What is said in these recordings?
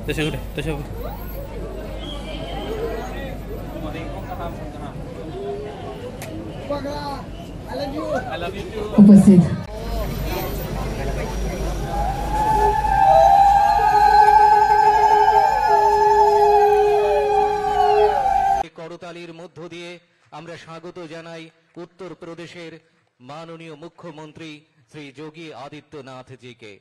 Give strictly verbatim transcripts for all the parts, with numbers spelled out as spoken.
Tesha gede, tesha gede. উপস্থিত। করতালির মধ্য দিয়ে আমরা স্বাগত জানাই উত্তর প্রদেশের মাননীয় মুখ্যমন্ত্রী শ্রী যোগী আদিত্যনাথজিকে।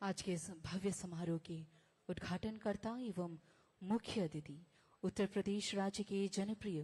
आज के इस भव्य समारोह के उद्घाटनकर्ता एवं मुख्य अतिथि उत्तर प्रदेश राज्य के जनप्रिय